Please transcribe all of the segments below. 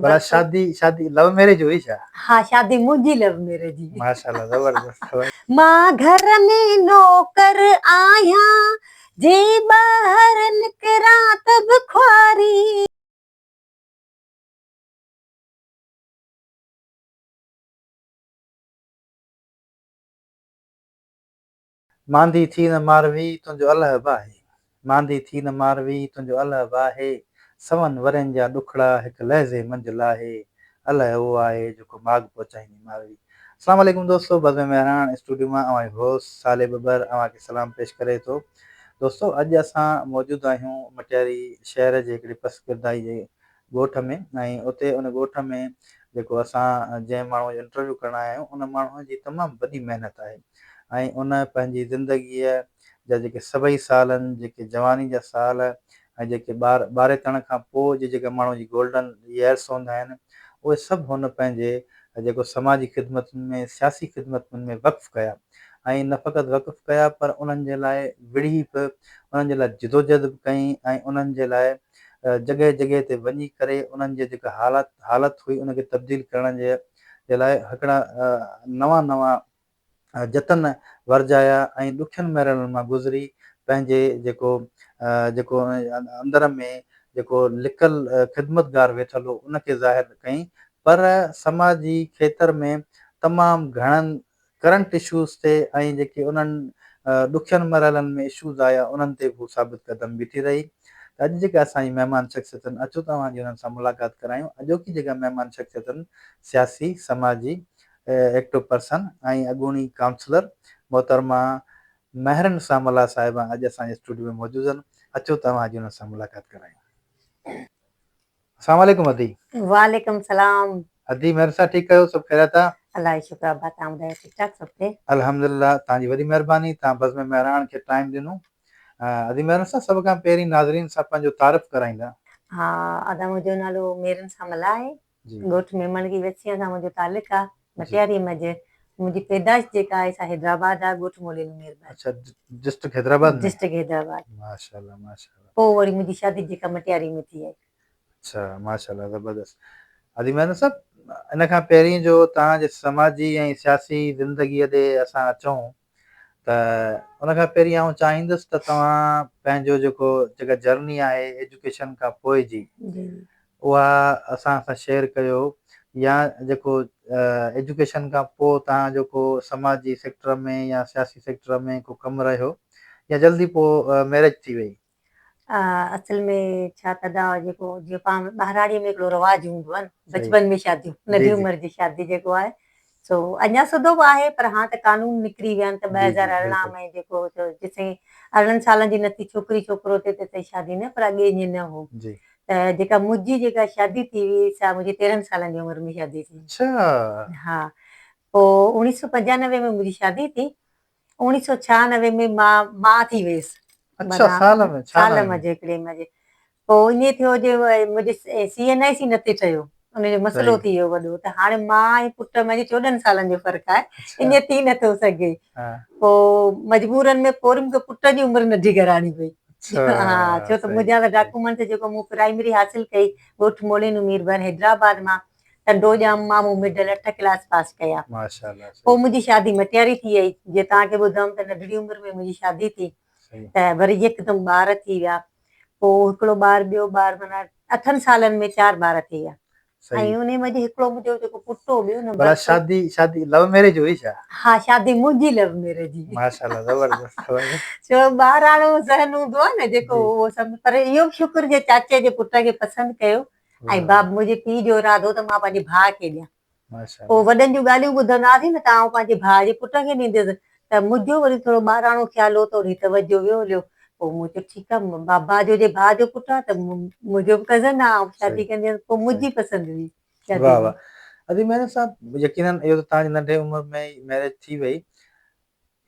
ڀلا شادي شادي لو ميريج هئي ڇا؟ ها شادي منهنجي لو ميريج هئي. ماشاءالله زبردست زبردست. مان گهر ۾ نوڪر آهيان جي ٻاهر نڪران ته به خواري. ماندي ٿي نه ماروي تنهنجو الهه به آهي. ماندي ٿي نه ماروي تنهنجو الهه به آهي. سون ورهين جا ڏکڙا هڪ لحظي منجهه لاهي. الهه اهو آهي جيڪو ماڳ پهچائيندي ماروي. اسلام عليڪم دوستو بزم مهراڻ اسٽوڊيو مان اوهان جو هوسٽ صالح ٻٻر اوهان کي سلام پيش ڪري ٿو. دوستو اڄ اسان موجود آهيون مٽياري شهر جي هڪڙي پسگردائي جي ڳوٺ ۾ ۽ اتي ان ڳوٺ ۾ جيڪو اسان جنهن ماڻهوء جو انٽرويو ڪرڻ آيا آهيون ان ماڻهوء جي تمام وڏي محنت آهي ۽ ان پنهنجي زندگيء جا جيڪي سڀئي سال آهن جيڪي جواني جا سال ۽ جيڪي ٻار ٻاريتڻ کان پوء جي جيڪا ماڻهوء جي گولڊن يئرس هوندا آهن اهي سڀ هن پنهنجي جيڪو سماجي خدمتن ۾ سياسي خدمتن ۾ وقف ڪيا ۽ نه فقط وقف ڪيا پر انهن جي لاء وڙهي به انهن جي لاء جدوجهد به ڪئي ۽ انهن جي لاء جڳهه جڳهه تي وڃي ڪري انهن جي جيڪا حالت حالت هئي ان کي تبديل ڪرڻ جي جي لاء هڪڙا نوان نوان جتن ورجايا ۽ ڏکين مرحلن مان گذري پنهنجي جيڪو جيڪو اندر ۾ جيڪو لڪل خدمتگار ويٺل هو ان کي ظاهر ڪئين پر سماجي کيتر ۾ تمام گهڻن ڪرنٽ اشوز تي ۽ جيڪي انهن ڏکين مرحلن ۾ اشوز آيا انهن تي به هو ثابت قدم بيٺي رهي ته اڄ جيڪا اسان جي مهمان شخصيتن اچو ته اوهان جي انهن سان ملاقات ڪرايون اڄوڪي جيڪا مهمان شخصيتن سياسي سماجي ايڪٽو پرسن ۽ اڳوڻي ڪائونسلر محترمه مهرن ساملا صاحبه اڄ اسان جي اسٽوڊيو ۾ موجود آهن اچو ته اوهان جي انهن سان ملاقات ڪرايون. السلام عليڪم ادي. وعليڪم السلام. ادي مهر صاحب ٺيڪ آهيو سڀ خيريت آ. الله جو شڪر ابا تهان ٻڌايو ٺيڪ ٺاڪ سڀ خير. الحمدلله تهان جي وڏي مهرباني تهان بزم مهراڻ کي ٽائيم ڏنو. ادي مهرن صاحب سڀ کان پهرين ناظرين سان پنهنجو تعارف ڪرائيندا. ها ادا منهنجو نالو مهرن سان ملاح آهي ڳوٺ ميمڻ ڪي وسيان سان منهنجو تعلق آ مٽياري منجهه منهنجي پيدائش جيڪا آهي سا حيدرآباد آ ڳوٺ موليلو ميربحر. اڇا ڊسٽرڪٽ حيدرآباد ۾. ڊسٽرڪٽ حيدرآباد. ماشاءالله ماشاءالله. پوء وري منهنجي شادي جيڪا مٽياري ۾ ٿي آهي. اڇا ماشاءالله زبردست ادي مهرن صاحب ان کان پهرين جو توهان جي سماجي ۽ سياسي زندگي ڏي اسان اچون ته ان کان پهرين آئون چاهيندس ته توهان پنهنجو جيڪو جيڪا جرني آهي ايجوڪيشن کان پوء جي اها اسان سان شيئر ڪيو يا جيڪو ايجوڪيشن کان پوء توهان جو ڪو سماجي سيڪٽر ۾ يا سياسي سيڪٽر ۾ ڪو ڪم رهيو يا جلدي پوء ميرج ٿي وئي. اصل ۾ ڇا ته ادا جيڪو جيئن پاڻ ٻهراڙي ۾ هڪڙو رواج هوندو آهي نه بچپن ۾ شاديون ننڍي عمر جي شادي جيڪو آهي سو اڃا سڌو به آهي پر هاڻ ته قانون نڪري ويا آهن ته 2018 ۾ جيڪو جيسين 18 سالن جي نه ٿي ڇوڪري ڇوڪرو ٿئي تيسين شادي نه پر اڳي ائين نه هو ته جيڪا منهنجي جيڪا شادي ٿي هئي سا منهنجي 13 سالن جي عمر ۾ شادي ٿي. ها پوء 1995 ۾ منهنجي شادي ٿي 1996 ۾ مان ماء ٿي ويس. اڇا سال ۾ سال ۾ هڪڙي ۾ پوء ائين ٿيو جو منهنجي سي اين آء سي نه ٿي ٺهيو ان جو مسئلو ٿي ويو وڏو ته هاڻي مان ۽ پٽ منهنجي 14 سالن جو فرق آهي ائين ٿي نه ٿو سگهي پوء مجبورن ۾ پوء وري مونکي پٽ جي عمر ننڍي ڪرائڻي پئي ها ڇو ته منهنجا ته ڊاڪومينٽ جيڪو مون پرائمري حاصل ڪئي ڳوٺ مولين ميربحر حيدرآباد مان ٽنڊو ڄام مان مون مڊل اٺ ڪلاس پاس ڪيا. پوء منهنجي شادي مٽياري ٿي وئي. جيئن توهان کي ٻڌم ته ننڍڙي عمر ۾ منهنجي شادي ٿي ته وري يڪدم ٻار ٿي ويا. پوء هڪڙو ٻار ٻيو ٻار معنيٰ اٺن سالن ۾ چار ٻار ٿي ويا. ۽ انهي منجهه هڪڙو منهنجو جيڪو پٽ هو ٻيو نمبر. ڀلا شادي شادي لو ميريج هئي ڇا؟ ها شادي منهنجي لو ميريج هئي. ماشاءالله زبردست زبردست. ڇو ٻاراڻو ذهن هوندو آهي نه جيڪو اهو سڀ پر اهو به شڪر جي چاچي جي پٽ کي پسند ڪيو ۽ باب منهنجي پيء جو ارادو ته مان پنهنجي ڀاء کي ڏيان. پوء وڏن جون ڳالهيون ٻڌندا هئاسين نه ته آئون پنهنجي ڀاء جي پٽ کي ڏينديس ته منهنجو وري ٿورو ٻاراڻو خيال هو ته اوڏي توجه ويو هليو. پوء مون چيو ٺيڪ آهي بابا جو جي ڀاء جو پٽ آهي ته منهنجو به ڪزن آهي آئون به شادي ڪنديس. پوء منهنجي پسند هئي شادي واهه واهه ادي مهر صاحب يقينن اهو ته توهان جي ننڍي عمر ۾ ئي ميريج ٿي وئي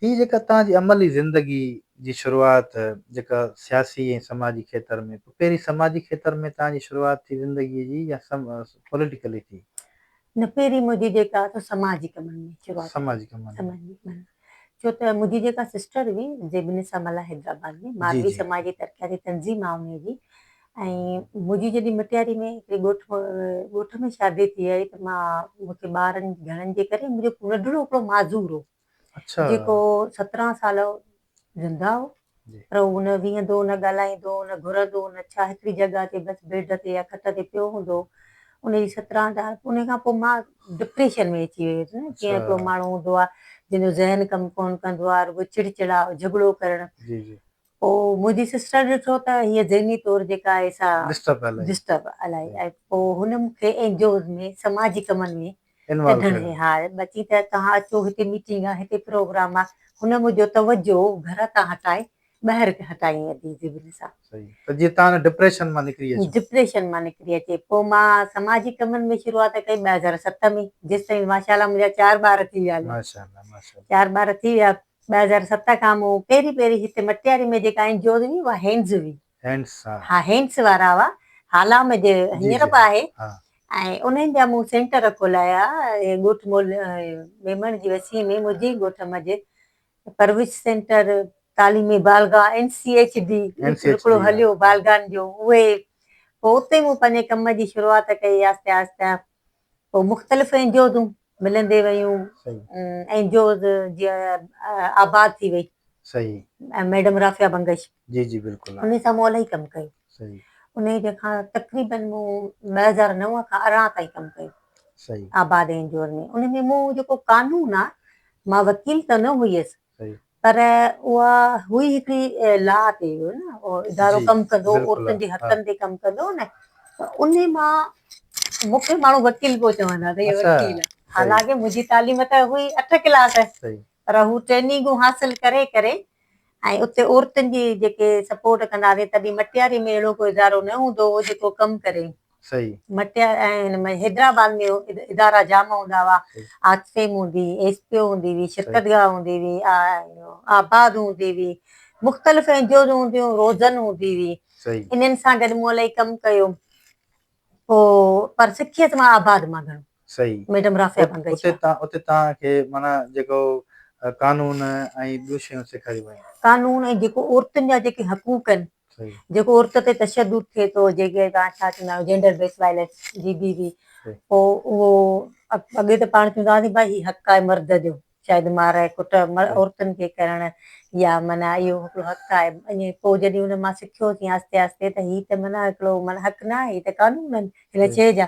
هي جيڪا توهان جي عملي زندگي جي شروعات جيڪا سياسي ۽ سماجي کيتر ۾ پوء پهرين سماجي کيتر ۾ توهان جي شروعات ٿي زندگي جي يا پوليٽيڪلي ٿي؟ نه پهرين منهنجي جيڪا سو سماجي ڪمن ۾ شروعات ٿي. سماجي ڪمن ۾. سماجي ڪمن ۾ ڇو ته منهنجي جيڪا سسٽر هئي زيب النساء ملاح حيدرآباد ۾ ماروي سماجي ترقياتي تنظيم آهي انهي جي. ۽ منهنجي جڏهن مٽياري ۾ هڪڙي ڳوٺ ڳوٺ ۾ شادي ٿي آئي ته مان مون کي ٻارن گهڻن جي ڪري منهنجو ننڍڙو هڪڙو معذور هو جيڪو 17 سال زنده هو پر هو نه ويهندو نه ڳالهائيندو نه گهرندو نه ڇا هڪڙي جڳهه تي بس بيڊ تي يا کٽ تي پيو هوندو هو ان جي 17 سال ان کان پوء مان ڊپريشن ۾ اچي وئي هيس نه جيئن هڪڙو ماڻهو هوندو آهي جنهن جو ذهن ڪم ڪونه ڪندو آهي رڳو چڙچڙا جهڳڙو ڪرڻ پوء منهنجي سسٽر ڏٺو ته هيء ذهني طور جيڪا آهي سا ڊسٽرب الائي ۽ پوء هن مون کي اين جي اوز ۾ سماجي ڪمن ۾ ڪڍڻ جي ها بچي ته توهان اچو هتي ميٽنگ آهي هتي پروگرام آهي هن منهنجو توجه گهر تان هٽائي ٻاهر هٽائين ادي زبن سان. صحيح ته جيئن توهان ان ڊپريشن مان نڪري اچو. ڊپريشن مان نڪري اچي پوء مان سماجي ڪمن ۾ شروعات ڪئي 2007 ۾ جيستائين ماشاء الله منهنجا چار ٻار ٿي ويا. ماشاء الله ماشاء الله. چار ٻار ٿي ويا. 2007 کان مون پهرين پهرين هتي مٽياري ۾ جيڪا اين جي اوز هئي اها هينڊز هئي. هينڊز ها. ها هينڊز وارا هئا هالا ۾ جي هينئر به آهي ۽ انهن جا مون سينٽر کولايا ڳوٺ مول ميمڻ جي وسيع ۾ منهنجي ئي ڳوٺ منجهه پرورش سينٽر تعليمي بالغاهه اين سي ايڇ ڊي هڪڙو هليو بالغاهن جو اهي پوء اتي مون پنهنجي ڪم جي شروعات ڪئي آهستي آهستي پوء مختلف اين جي اوزون ملندي ويون اين جي اوز جيئن آباد ٿي وئي صحيح ميڊم رافعه بنگش جي جي بلڪل انهي سان مون الاهي ڪم ڪيو صحيح انهي جي کان تقريبن مون 2009 کان 18 تائين ڪم ڪيو صحيح آباد اين جي اوز ۾ ان ۾ مون جيڪو قانون آ مان وڪيل ته نه هئيس صحيح پر اها هئي هڪڙي لا تي هيو نه اهو ادارو ڪم ڪندو عورتن جي حقن تي ڪم ڪندو نه ته انهي مان مون کي ماڻهو وڪيل پيو چوندا ته هي وڪيل آهي حالانڪه منهنجي تعليم ته هئي اٺ ڪلاس پر هو ٽريننگون حاصل ڪري ڪري ۽ اتي عورتن جي جيڪي سپورٽ ڪندا هئاسين تڏهن مٽياري ۾ اهڙو ڪو ادارو نه هوندو هو جيڪو ڪم ڪري صحيح. مٽيا ۽ هن ۾ حيدرآباد ۾ ادارا جام هوندا هئا آڪسفيم هوندي هئي ايس پي او هوندي هئي شرڪت گاهه هوندي هئي آباد هوندي هئي مختلف اين جي اوز هونديون روزن هوندي هئي صحيح. انهن سان گڏ مون الاهي ڪم ڪيو پوء پر سکيس مان آباد مان گهڻو صحيح. ميڊم رافعه بنگش اتي تان اتي توهان کي معنيٰ جيڪو قانون ۽ ٻيون شيون سيکاريون ويون. قانون ۽ جيڪو عورتن جا جيڪي حقوق آهن جيڪو عورت تي تشدد ٿئي ٿو جيڪي توهان ڇا چوندا آهيو gender base violence G B V پوء اهو اڳي ته پاڻ چوندا هئاسين ڀائي هي حق آهي مرد جو شايد مارائي ڪٽ عورتن کي ڪرڻ يا معنيٰ اهو هڪڙو حق آهي ائين پوء جڏهن ان مان سکيوسين آهستي آهستي ته هي ته معنيٰ هڪڙو معنيٰ حق نه آهي هي ته قانون آهن هن شيء جا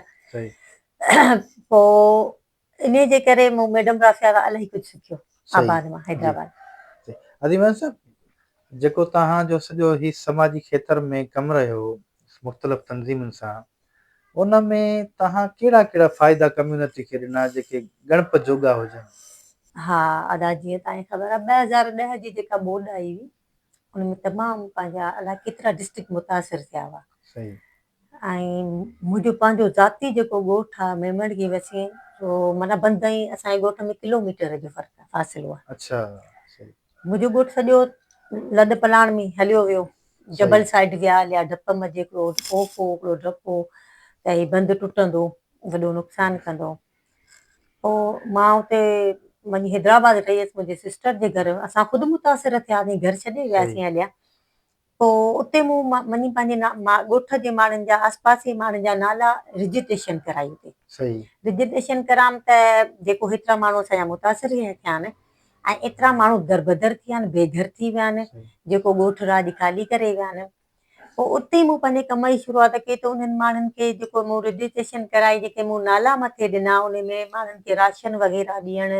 پوء انهيء جي ڪري مون ميڊم رافعه کان الاهي ڪجهه سکيو آباد مان حيدرآباد. عظيم احمد صاحب جيڪو توهان جو سڄو هي سماجي کيتر ۾ ڪم رهيو مختلف تنظيمن سان ان ۾ توهان ڪهڙا ڪهڙا فائدا ڪميونٽي کي ڏنا جيڪي ڳڻپ جوڳا هجن؟ ها ادا جيئن توهان کي خبر آهي 2010 جي جيڪا ٻوڏ آئي هئي ان ۾ تمام پنهنجا الائي ڪيترا ڊسٽرڪٽ متاثر ٿيا هئا. صحيح. ۽ منهنجو پنهنجو ذاتي جيڪو ڳوٺ آ ميمڻ وسين سو معنيٰ بند ۽ اسان جي ڳوٺ ۾ ڪلو ميٽر جو فرق آ فاصلو آ. اڇا صحيح. منهنجو ڳوٺ سڄو لڏ پلاڻ ۾ هليو ويو جبل سائيڊ ويا هليا ڊپ منجهه هڪڙو خوف هو هڪڙو ڊپ هو ته هي بند ٽٽندو وڏو نقصان ڪندو پوء مان اتي وڃي حيدرآباد رهيس منهنجي سسٽر جي گهر اسان خود متاثر ٿياسين گهر ڇڏي وياسين هليا پوء اتي مون وڃي پنهنجي ڳوٺ جي ماڻهن جا آس پاس جي ماڻهن جا نالا رجسٽريشن ڪرائي اتي. صحيح. رجسٽريشن ڪرام ته جيڪو هيترا ماڻهو اسان جا متاثر ٿيا آهن ۽ ايترا ماڻهو دربدر ٿي ويا آهن بي گهر ٿي ويا آهن جيڪو ڳوٺ راڄ خالي ڪري ويا آهن پوء اتي ئي مون پنهنجي ڪم جي شروعات ڪئي ته انهن ماڻهن کي جيڪو مون رجسٽريشن ڪرائي جيڪي مون نالا مٿي ڏنا انهي ۾ ماڻهن کي راشن وغيره ڏيڻ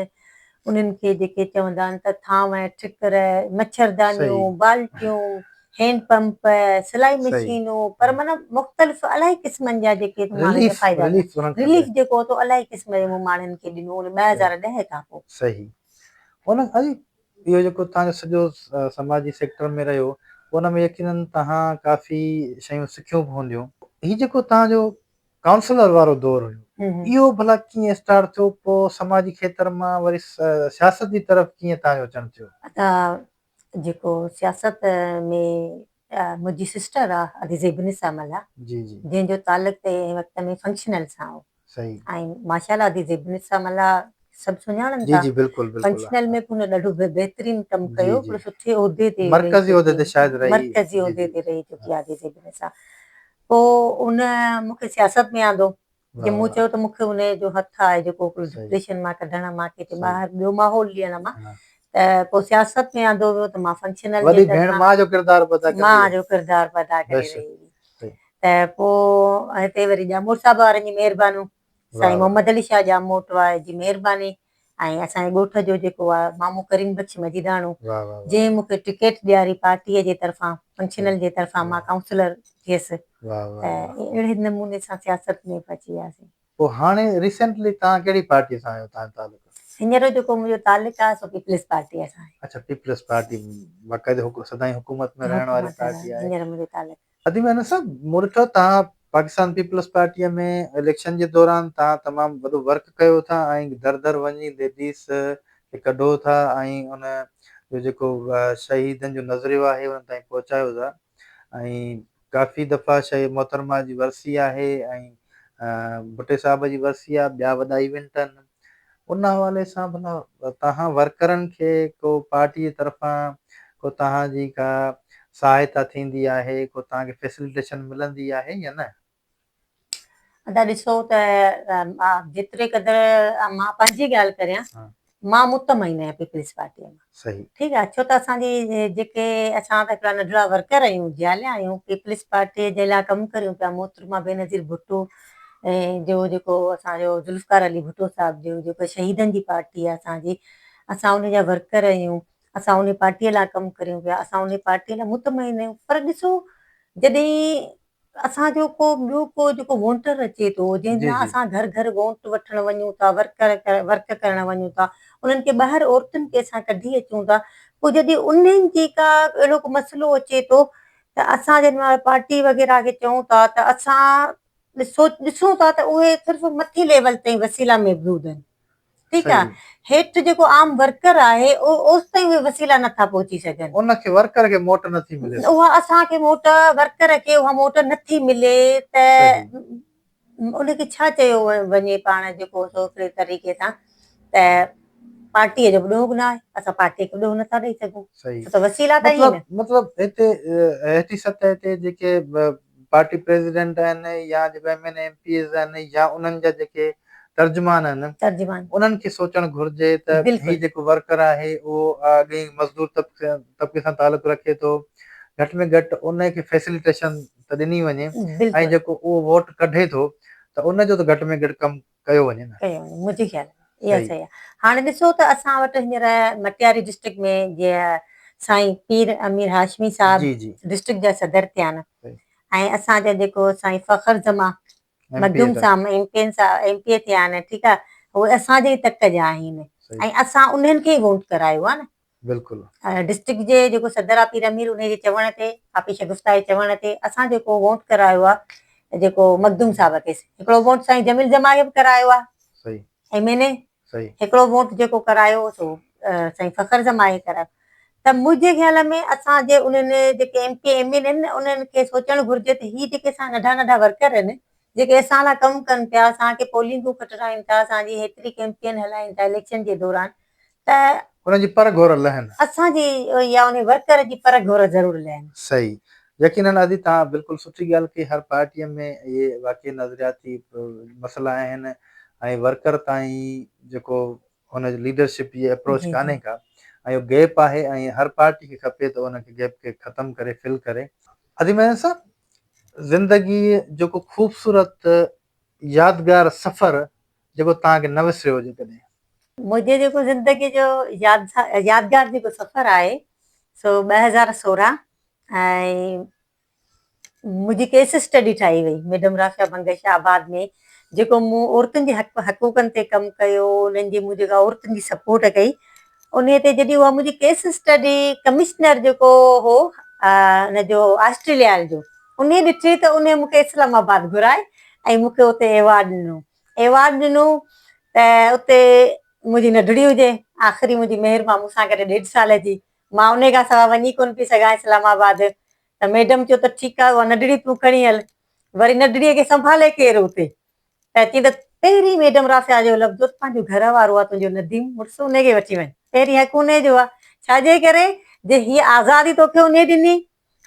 انهن کي جيڪي چوندا آهن ته ٿانو، ٺڪر، مڇردانيون، بالٽيون، هينڊ پمپ، سلائي مشينون پر معنيٰ مختلف الاهي قسمن جا جيڪي ماڻهن کي فائدا رليف جيڪو هو الاهي قسم جو مون ماڻهن کي ڏنو ان 2010 کان پوء. صحيح ان اهو جيڪو توهان جو سڄو سماجي سيڪٽر ۾ رهيو ان ۾ يقينن توهان ڪافي شيون سکيون به هونديون. هي جيڪو توهان جو ڪائونسلر وارو دور هيو اهو ڀلا ڪيئن اسٽارٽ ٿيو پوء سماجي کيتر مان وري سياست جي طرف ڪيئن توهان جو اچڻ ٿيو؟ ادا جيڪو سياست ۾ منهنجي سسٽر آ ادي زيب النساء ملاح جي جي جنهن جو تعلق ته ان وقت ۾ فنڪشنل سان هو صحيح ۽ ماشاء الله ادي زيب النساء ملاح سڀ سڃاڻن جي ٿا جي بلڪل بلڪل فنڪشنل ۾ به هن ڏاڍو بهترين ڪم جي ڪيو جي هڪڙو سٺي عهدي تي رهي مرڪزي عهدي چڪي تي شايد رهي مرڪزي جي عهدي جي تي رهي چڪي آ ادي زيب النساء. پوء ان مون کي سياست ۾ آندو جي مون چيو ته مون کي ان جو هٿ آهي جيڪو هڪڙو ڊپريشن مان ڪڍڻ مان ڪٿي ٻاهر ٻيو ماحول ڏيڻ مان ته پوء سياست ۾ آندو ويو ته مان فنڪشنل وڏي ڀيڻ ماء جو ڪردار به ادا ڪندي ماء جو ڪردار به ادا ڪري رهي هئي ته پوء هتي وري ڄاموٽ صاحب وارن جي مهربانيون سائين محمد علي شاهه ڄاموٽ واري جي مهرباني ۽ اسان جي ڳوٺ جو جيڪو آهي مامو ڪريم بخش مجيداڻو جنهن مون کي ٽڪيٽ ڏياري پارٽيء جي طرفان فنڪشنل جي طرفان مان ڪائونسلر ٿيس ته اهڙي نموني سان سياست ۾ به اچي وياسين. پوء هاڻي ريسينٽلي توهان ڪهڙي پارٽيء سان آهيو توهان جو تعلق؟ هينئر جيڪو منهنجو تعلق آهي سو پيپلز پارٽيء سان آهي. اڇا پيپلز پارٽي باقاعده سدائين حڪومت ۾ رهڻ واري پارٽي آهي. هينئر منهنجو تعلق. ادي مهنا صاحب مون ڏٺو توهان پاڪستان پيپلز پارٽيء ۾ اليڪشن جي دوران توهان تمام وڏو ورڪ ڪيو ٿا ۽ در در وڃي ليڊيز کي ڪڍو ٿا ۽ ان جو جيڪو شهيدن جو نظريو آهي انهن تائين پهچايو ٿا ۽ ڪافي دفعا شهيد محترمه جي ورسي آهي ۽ ڀٽي صاحب جي ورسي آهي ٻيا وڏا ايونٽ آهن ان حوالي سان ڀلا توهان ورڪرن کي ڪو پارٽي جي طرفان ڪو توهان جي ڪا سهائتا ٿيندي آهي ڪو توهان کي فيسليٽيشن ملندي آهي يا نه؟ ادا ڏسو ته جيتري قدر مان پنهنجي ڳالهه ڪريان مان مطمئن آهيان پيپلز پارٽي مان صحيح ٺيڪ آهي ڇو ته اسان جي جيڪي اسان ته هڪڙا ننڍڙا ورڪر آهيون جياليا آهيون پيپلز پارٽي جي لاء ڪم ڪريون پيا محترمه بينظير ڀٽو جو جيڪو اسان جو ذوالفقار علي ڀٽو صاحب جو جيڪو شهيدن جي پارٽي آهي اسان جي اسان ان جا ورڪر آهيون اسان ان پارٽي لاء ڪم ڪريون پيا اسان ان پارٽي لاء مطمئن آهيون پر ڏسو جڏهن اسان جو ڪو ٻيو ڪو جيڪو وونٽر اچي ٿو جنهن جي لاء جي اسان گهر گهر وونٽ وٺڻ وڃون ٿا ورڪر ورڪ ڪرڻ وڃون ٿا انهن کي ٻاهر عورتن کي اسان ڪڍي اچون ٿا پوء جڏهن انهن جي ڪا اهڙو ڪو مسئلو اچي ٿو ته اسان جڏهن مهل پارٽي وغيره کي چئون ٿا ته اسان ڏسو ڏسون ٿا ته اهي صرف مٿي ليول تائين وسيلا محدود آهن ٺيڪ آ هيٺ جيڪو عام ورڪر آهي اوستائين اهي وسيلا نٿا پهچي سگهن. ان کي ورڪر کي موٽ نٿي ملي. اها اسان کي موٽ ورڪر کي اها موٽ نٿي ملي ته ان کي ڇا چيو وڃي پاڻ جيڪو سو هڪڙي طريقي سان ته پارٽيء جو به ڏوهه به ناهي اسان پارٽيء کي به ڏوهه نٿا ڏئي سگهون ڇو ته وسيلا ته آهن. مطلب هتي هيٺين سطح تي جيڪي پارٽي پريزيڊنٽ آهن يا جيڪو M N A M P As آهن يا انهن جا جيڪي ترجمان آهن ترجمان انهن کي سوچڻ گهرجي ته هي جيڪو ورڪر آهي اهو اڳي ئي مزدور طبقي سان تعلق رکي ٿو گهٽ ۾ گهٽ ان کي فيسليٽيشن ته ڏني وڃي ۽ جيڪو اهو ووٽ ڪڍي ٿو ته ان جو ته گهٽ ۾ گهٽ ڪم ڪيو وڃي نه. ڪيو وڃي منهنجي خيال ۾ اها صحيح آهي هاڻي ڏسو ته اسان وٽ هينئر مٽياري ڊسٽرڪٽ ۾ جيئن سائين پير امير هاشمي صاحب ڊسٽرڪٽ جا صدر ٿيا آهن ۽ اسان جا جيڪو سائين فخر زمان مخدوم صاحب ايم پي صاحب ايم پي اي ٿيا آهن ٺيڪ آهي اهي اسان جي ئي تڪ جا آهن ۽ اسان انهن کي ئي ووٽ ڪرايو آهي نه بلڪل. ڊسٽرڪٽ جي جيڪو صدر آ پير امير انهي جي چوڻ تي آپي شگفته جي چوڻ تي اسان جيڪو ووٽ ڪرايو آ جيڪو مخدوم صاحب کي هڪڙو ووٽ سائين جميل جماعي به ڪرايو آ صحيح ايم اين اي صحيح هڪڙو ووٽ جيڪو ڪرايو سو سائين فخر زمان کي ڪرايو ته منهنجي خيال ۾ اسان جي انهن جيڪي ايم پي ايم اين آهن انهن کي سوچڻ گهرجي ته هي جيڪي اسان ننڍا ننڍا ورڪر آهن جيڪي اسان لاء ڪم ڪن پيا اسان کي پولنگون کٽرائين ٿا اسان جي هيتري ڪيمپين هلائين ٿا اليڪشن جي دوران ته انهن جي پر گهور لهن. اسان جي يا انهي ورڪر جي پر گهور ضرور لهن. صحيح يقينن ادي توهان بلڪل سٺي ڳالهه ڪئي هر پارٽي ۾ اهي واقعي نظرياتي مسئلا آهن ۽ ورڪر تائين جيڪو ان جي ليڊرشپ جي اپروچ ڪانهي ڪا ۽ اهو گيپ آهي ۽ هر پارٽي کي کپي ته ان کي گيپ کي ختم ڪري فل ڪري. ادي مهر صاحب زندگي جو ڪو خوبصورت يادگار سفر جيڪو توهان کي نه وسريو هجي ڪڏهن؟ منهنجي جيڪو زندگي جو يادگار جيڪو سفر آهي سو 2016 ۽ منهنجي ڪيس اسٽڊي ٺاهي وئي ميڊم رافعه بنگش آباد ۾ جيڪو مون عورتن جي حق حقوقن تي ڪم ڪيو انهن جي مون جيڪا عورتن جي سپورٽ ڪئي انهي تي جڏهن اها منهنجي ڪيس اسٽڊي ڪمشنر جيڪو هو ان جو آسٽريليا جو انهي ڏٺي ته انهي مون کي اسلام آباد گهرائي ۽ مون کي اتي ايوارڊ ڏنو ايوارڊ ڏنو ته اتي منهنجي ننڍڙي هجي آخري منهنجي مهر مان مون سان گڏ ڏيڍ سال جي مان انهي کان سواء وڃي ڪونه پئي سگهان اسلام آباد ته ميڊم چيو ته ٺيڪ آهي اها ننڍڙي تون کڻي هل وري ننڍڙي کي سنڀالي ڪير اتي ته چيائين ته پهرين ميڊم رافعه جو لفظ هو ته پنهنجو گهر وارو آهي تنهنجو نديم مڙس انهي کي وٺي وڃ پهرين حق انهي جو آهي ڇا جي ڪري جي هيء آزادي توکي انهي ڏني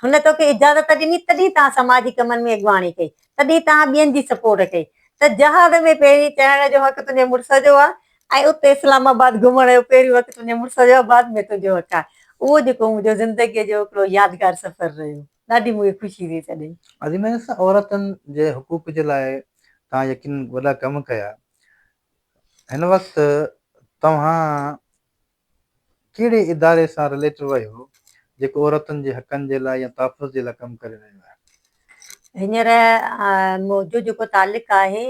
هن توکي اجازت ڏني تڏهن توهان سماجي ڪمن ۾ اڳواڻي ڪئي، تڏهن توهان ٻين جي سپورٽ ڪئي ته جهاز ۾ پهرين چڙهڻ جو حق تنهنجي مڙس جو آهي ۽ اتي اسلام آباد گهمڻ جو پهريون حق تنهنجي مڙس جو آهي بعد ۾ تنهنجو حق آهي. اهو جيڪو منهنجو زندگيء جو هڪڙو يادگار سفر رهيو. ڏاڍي مون کي خوشي ٿي تڏهن. عظيم سان عورتن جي حقوق جي لاء توهان يقينن وڏا ڪم ڪيا. هن وقت توهان ڪهڙي اداري سان رليٽڊ آهيو جيڪو عورتن جي حقن جي لاء يا تحفظ جي لاء ڪم ڪري رهيو آهي؟ هينئر منهنجو جيڪو تعلق آهي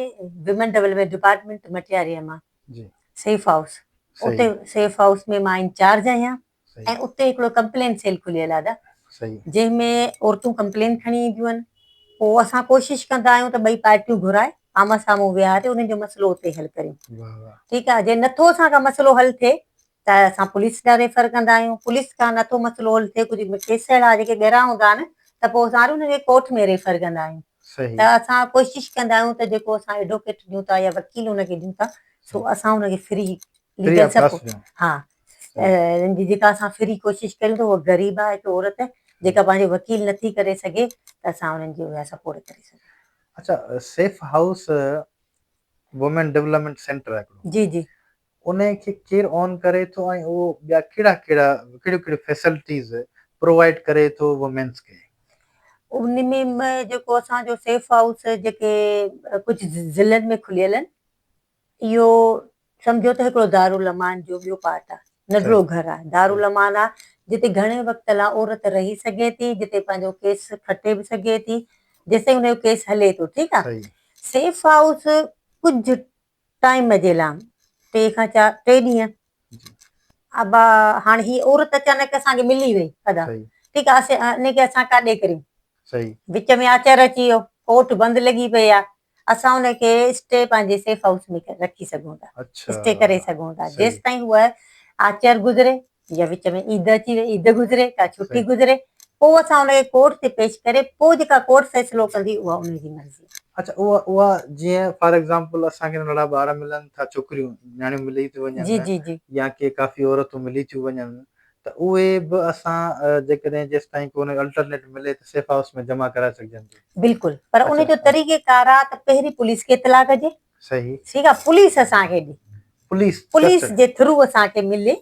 ويمن ڊولپمينٽ ڊپارٽمينٽ مٽياريء مان جي سيف هائوس اتي سيف هائوس ۾ مان انچارج آهيان ۽ اتي هڪڙو ڪمپلين سيل کليل آهي دادا جنهن ۾ عورتون ڪمپلين کڻي اينديون آهن پوء اسان ڪوشش ڪندا آهيون ته ٻئي پارٽيون گهرائي آمهون سامهون ويهاري انهن جو مسئلو اتي حل ڪريون ٺيڪ آهي جي نٿو اسان کان مسئلو حل ٿئي ته اسان پوليس ڏانهن ريفر ڪندا آهيون پوليس کان نٿو مسئلو حل ٿئي ڪجهه ڪيس اهڙا جيڪي ڳرا هوندا آهن ته پوء اسان وري انهن کي ڪورٽ ۾ ريفر ڪندا آهيون ته اسان ڪوشش ڪندا آهيون ته جيڪو اسان ايڊووڪيٽ ڏيون ٿا يا وڪيل ان کي ڏيون ٿا سو اسان ان کي فري ليگل سپورٽ ها ان جي جيڪا اسان فري ڪوشش ڪريون ته اها غريب آهي هڪ عورت جيڪا پنهنجو وڪيل نٿي ڪري سگهي ته اسان انهن جي اها سپورٽ ڪري سگهون. اڇا safe house women development centre آهي هڪڙو جي جي انهي کي ڪير آن ڪري ٿو ۽ اهو ٻيا ڪهڙا ڪهڙا ڪهڙيون ڪهڙيون فيسلٽيز پرووائيڊ ڪري ٿو وومينس کي؟ ان ۾ جيڪو اسان جو سيف هائوس جيڪي ڪجهه ضلعن ۾ کليل آهن اهو سمجهو ته هڪڙو دارالامان جو ٻيو پارٽ آهي، ننڍڙو گهر آهي، دارالامان آهي جتي گهڻي وقت لاء عورت رهي سگهي ٿي، جتي پنهنجو ڪيس کٽي به سگهي ٿي، جيستائين ان جو ڪيس هلي ٿو، ٺيڪ آهي. سيف هائوس ڪجهه ٽائيم جي لاء ٽي کان چار ٽي ڏينهن ابا هاڻي هي عورت اچانڪ اسان کي ملي وئي ادا ٺيڪ آهي ان کي اسان ڪاڏي ڪريون وچ ۾ آچر اچي ويو ڪورٽ بند لڳي پئي آهي اسان ان کي اسٽي پنهنجي سيف هائوس ۾ رکي سگهون ٿا اسٽي ڪري سگهون ٿا جيستائين هوء آچر گذري يا وچ ۾ عيد اچي وئي عيد گذري ڪا ڇٽي گذري پوء اسان ان کي ڪورٽ تي پيش ڪري پوء جيڪا ڪورٽ فيصلو ڪندي اها ان جي مرضي. اڇا اها اها جيئن فار ايگزامپل اسان کي ننڍڙا ٻار ملن ٿا ڇوڪريون نياڻيون ملي ٿيون وڃن جي جي جي يا ڪي ڪافي عورتون ملي ٿيون وڃن ته اهي به اسان جيڪڏهن جيستائين ڪو ان جو الٽرنيٽ ملي ته سيف هائوس ۾ جمع ڪرائي سگهجن ٿيون. بلڪل پر ان جو طريقي ڪار آ ته پهرين پوليس کي اطلاع ڪجي. صحيح. ٺيڪ آ پوليس اسان کي ڏي. پوليس پوليس جي ٿرو اسان کي ملي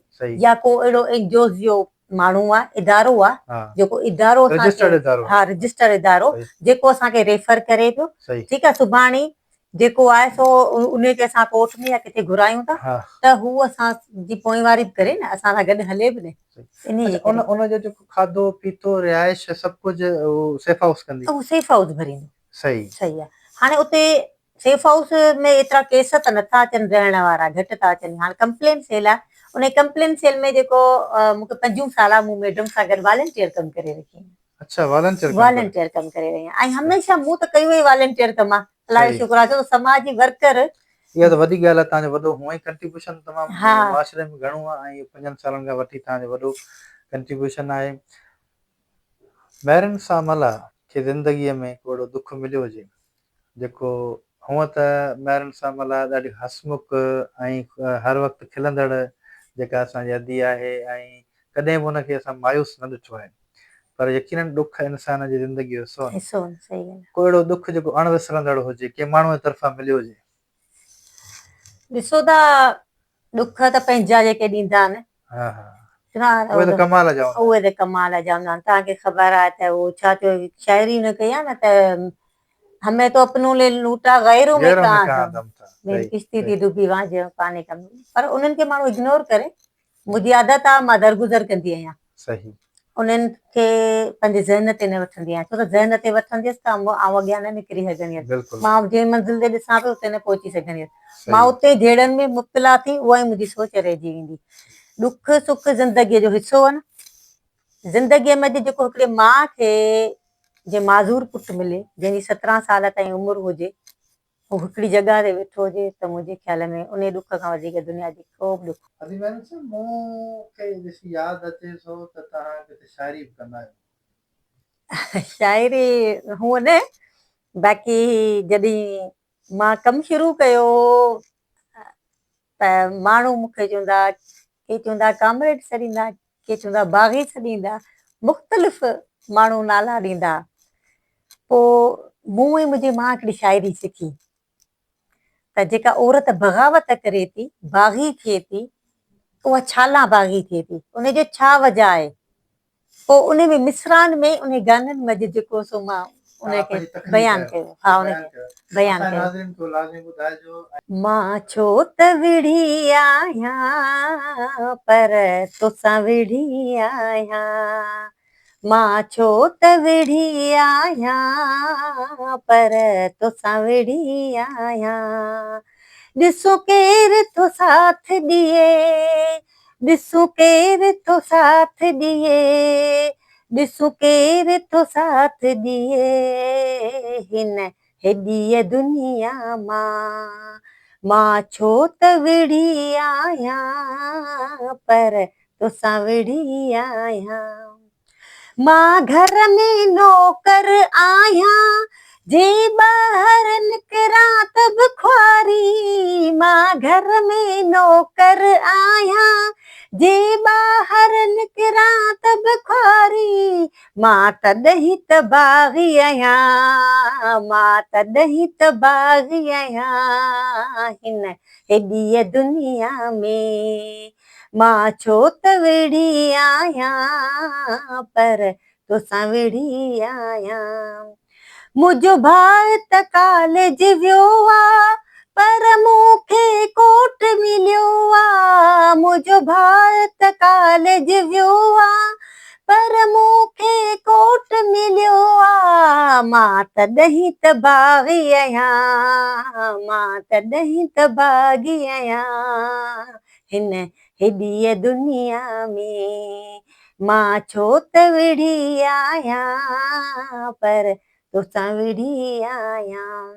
يا ڪو اهڙو اين جي اوز جو ماڻهو آ ادارو آ جيڪو ادارو اسان کي ها رجسٽرڊ ادارو جيڪو اسان کي ريفر ڪري پيو ٺيڪ آ سڀاڻي جيڪو آهي سو انهي کي اسان ڪورٽ ۾ يا ڪٿي گهرايون ٿا ته هو اسان جي پوئواري به ڪري نه اسان سان گڏ هلي به نه انهي جي ڪري. ان جو جيڪو کاڌو پيتو رهائش سڀ ڪجهه هو سيف هائوس ڪندي. هو سيف هائوس ڀريندو. صحيح. صحيح آهي هاڻي اتي سيف هائوس ۾ ايترا ڪيس ته نٿا اچن رهڻ وارا گهٽ ٿا اچن هاڻي ڪمپلين سيل آهي انهي ڪمپلين سيل ۾ جيڪو مون کي پنجون سال آهي مون ميڊم سان گڏ والنٽيئر ڪم ڪري رکي آهيان. اڇا والنٽيئر ڪم والنٽيئر ڪم ڪري رهي آهيان ۽ هميشه مون ته ڪيو ئي والنٽيئر ڪم آهي الله جو شڪر آهي ڇو ته سماجي ورڪر اها ته وڏي ڳالهه آهي توهان جو وڏو هونئن ئي ڪنٽريبيوشن تمام معاشري ۾ گهڻو آهي ۽ اهو پنجن سالن کان وٺي توهان جو وڏو ڪنٽريبيوشن آهي مهرين سان ملاح کي زندگيء ۾ ڪو اهڙو ڏک مليو هجي جيڪو هونء ته مهرن سان ملاح ڏاڍي هسمک ۽ هر وقت کلندڙ جيڪا اسان جي ادي آهي ۽ ڪڏهن به ان کي اسان مايوس نه ڏٺو آهي پر يقينن ڏک انسان جي زندگي جو حصو آهن. ڪو اهڙو ڏک جيڪو اڻ وسرندڙ هجي ڪنهن ماڻهوء جي طرفان مليو هجي. ڏسو ته ڏک ته پنهنجا جيڪي ڏيندا آهن. ها ها اهي ته ڪمال جا هوندا آهن. اهي ته ڪمال جا هوندا آهن. توهان کي خبر آهي ته اهو ڇا چيو شاعري هن ڪئي آهي نه ته همين تو اپنون لي لوٽا غيرون ۾ ڪهان دم ٿا. ميري ڪشتي ٿي ڊوبي وهان جنهن پاني ڪم. پر انهن کي ماڻهو اگنور ڪري. منهنجي عادت آهي مان درگذر ڪندي آهيان. صحيح. انهن کي پنهنجي ذهن تي نه وٺندي آهيان ڇو ته ذهن تي وٺنديس ته آئون اڳيان نه نڪري سگهنديس. بلڪل. مان جنهن منزل تي ڏسان پيو اتي نه پهچي سگهنديس. مان اتي ئي جهيڙن ۾ مبتلا ٿي اها ئي منهنجي سوچ رهجي ويندي. ڏک سک زندگيء جو حصو آهن. زندگيء ۾ جيڪو هڪڙي ماء کي جنهن معذور پٽ ملي جنهن جي 17 سال تائين عمر هجي هو هڪڙي جڳهه تي ويٺو هجي ته منهنجي خيال ۾ انهي ڏک کان وڌيڪ دنيا جي ڪو به ڏک. ادي مهرين صاحب مون کي ڏسي ياد اچي ٿو ته توهان ڪٿي شاعري به ڪندا آهيو. شاعري هونء نه باقي جڏهن مان ڪم شروع ڪيو هو ته ماڻهو مون کي چوندا ڪي چوندا ڪامريڊ سڏيندا ڪي چوندا باغي سڏيندا مختلف ماڻهو نالا ڏيندا. پوء مون ۽ منهنجي ماء هڪڙي شاعري سکي ته جيڪا عورت بغاوت ڪري ٿي، باغي ٿئي ٿي، اها ڇا لا باغي ٿئي ٿي، ان جو ڇا وجه آهي؟ پوء ان ۾ مصرعن ۾ انهي گانن منجهه جيڪو سو مان ان کي بيان ڪيو. ها ان کي بيان ڪيو. مان ڇو ته وڙهي آهيان پر توسان وڙهي آهيان مان ڇو ته وڙهي آهيان پر توسان وڙهي آهيان ڏسون ڪير ٿو ساٿ ڏئي ڏسون ڪير ٿو ساٿ ڏئي، ڏسون ڪير ٿو ساٿ ڏئي هن هيڏيء دنيا مان. مان ڇو ته وڙهي آهيان پر توسان وڙهي آهيان. مان گهر ۾ نوڪر آهيان، جي ٻاهر نڪران ته به خواري. مان گهر ۾ نوڪر آهيان، جي ٻاهر نڪران ته به خواري. مان تڏهن ته باغي آهيان، مان تڏهن ته باغي آهيان هن هيڏيء دنيا ۾. مان ڇو ته وڙهي آهيان پر توسان وڙهي آهيان. منهنجو ڀاء ته ڪاليج ويو آ پر مون کي ڪوٽ مليو آ. منهنجو ڀاء ته ڪاليج ويو آ پر مون کي ڪوٽ مليو آ. مان تڏهن ته باغي آهيان، مان تڏهن ته باغي آهيان. هن هيڏيء دنيا ۾ مان ڇو ته وڙهي آهيان پر توسان وڙهي آهيان.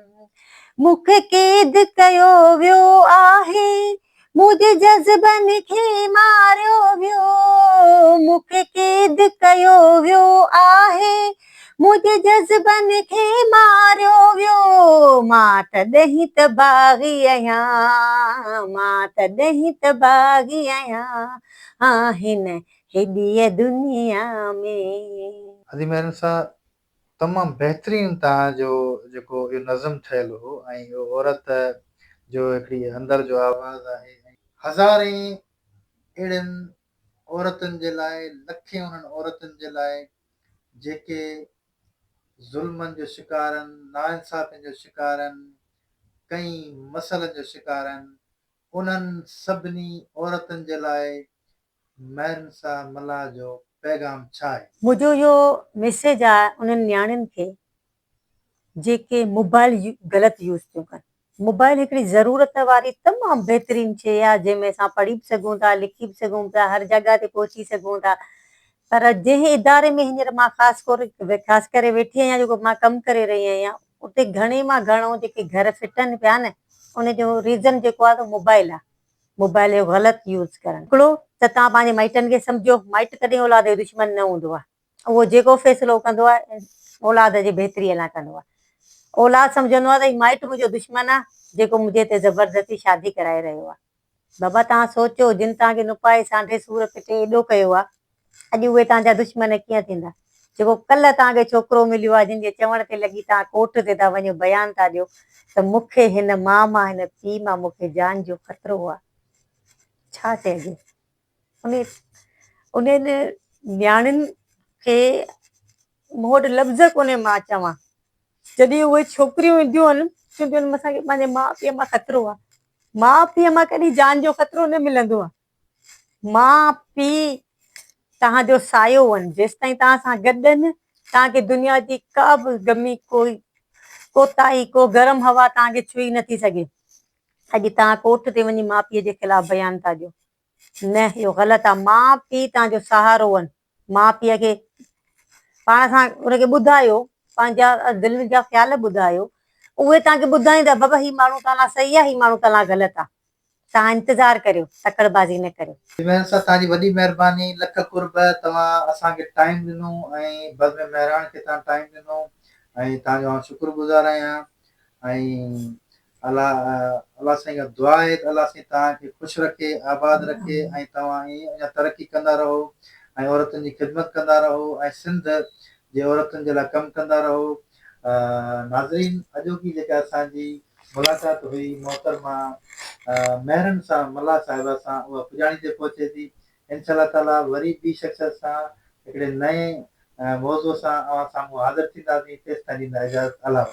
مون کي قيد ڪيو ويو آهي، منهنجي جذبن کي ماريو ويو. مون کي قيد ڪيو ويو آهي، منهنجي جذبن کي ماريو ويو، مان تڏهن ته باغي آهيان، مان تڏهن ته باغي آهيان هن هيڏيء دنيا ۾. ادي مهرن صاحب تمام بهترين توهان جو جيڪو اهو نظم ٺهيل هو ۽ اهو عورت جو هڪڙي اندر جو آواز آهي ۽ هزارين اهڙين عورتن جي لاء لکين انهن عورتن جي لاء جيڪي ظلمن جو شڪار آهن، ناانصافين جو شڪار آهن، ڪئين مسئلن جو شڪار آهن، انهن سڀني عورتن جي لاء مهرنسا ملاح جو پيغام ڇا آهي؟ منهنجو اهو ميسيج آهي انهن نياڻين کي جيڪي موبائل غلط يوز ٿيون ڪن. موبائل هڪڙي ضرورت واري تمام بهترين شيء آهي جنهن ۾ اسان پڙهي به سگهون ٿا، لکي به سگهون پيا، هر جڳهه تي پهچي سگهون ٿا پر جنهن اداري ۾ هينئر مان خاص ڪور خاص ڪري ويٺي آهيان جيڪو مان ڪم ڪري رهي آهيان اتي گهڻي مان گهڻو جيڪي گهر ڦٽن پيا نه ان جو ريزن جيڪو آهي سو موبائل آهي موبائل جو غلط يوز ڪرڻ. هڪڙو ته توهان پنهنجي مائٽن کي سمجهو مائٽ ڪڏهن اولاد جو دشمن نه هوندو آهي. اهو جيڪو فيصلو ڪندو آهي اولاد جي بهتريء لاء ڪندو آهي. اولاد سمجهندو آهي ته هي مائٽ منهنجو دشمن آهي جيڪو منهنجي تي زبردستي شادي ڪرائي رهيو آهي. بابا توهان سوچيو جن توهان کي نپائي سانڍي سور پٽي ايڏو ڪيو آهي اڄ اهي توهان جا دشمن ڪيئن ٿيندا؟ جيڪو ڪلهه توهان کي ڇوڪرو مليو آهي جن جي چوڻ تي لڳي توهان ڪورٽ تي ٿا وڃو بيان ٿا ڏيو ته مون کي هن ماء مان هن پيء مان مون کي جان جو خطرو آهي. ڇا چئجي؟ انهن نياڻين کي مون وٽ لفظ ڪونهي مان چوان جڏهن اهي ڇوڪريون اينديون آهن چونديون آهن اسان کي پنهنجي ماء پيء مان خطرو آهي ماء پيء مان ڪڏهن جان جو خطرو نه ملندو آهي ماء پيء توهان جو سايو آهن جيستائين توهان سان گڏ آهن توهان کي دنيا جي ڪا به غمي ڪوئي ڪوتاهي ڪو گرم هوا توهان کي ڇهي نٿي سگهي اڄ توهان ڪورٽ تي وڃي ماء پيء جي خلاف بيان ٿا ڏيو. نه اهو غلط آ. ماء پيء توهان جو سهارو آهن. ماء پيء کي پاڻ سان ان کي ٻڌايو، پنهنجا دل جا خيال ٻڌايو. اهي توهان کي ٻڌائيندا بابا هي ماڻهو توهان لاء صحيح آ، هي ماڻهو توهان لاء غلط آ. توهان انتظار ڪريو، تڪڙبازي نه ڪريو. مهر صاحب توهان جي وڏي مهرباني لک قرب توهان اسان کي ٽائيم ڏنو ۽ بزم مهراڻ کي توهان ٽائيم ڏنو ۽ توهان جو آئون شڪر گذار آهيان ۽ الله الله سائين کان دعا آهي ته الله سائين توهان کي خوش رکي آباد رکي ۽ توهان ائين اڃا ترقي ڪندا رهو ۽ عورتن جي خدمت ڪندا رهو ۽ سنڌ جي عورتن جي لاء ڪم ڪندا رهو. ناظرين اڄوڪي جيڪا اسان جي ملاقات هئي محترمه مهرن سان ملاح صاحبه سان اها پڄاڻي تي پهچي ٿي. انشاء الله تعالي وري ٻي شخصيت سان هڪڙي نئين موضوع سان اوهان سامهون حاضر ٿينداسين تيستائين ڏيندا اجازت الله.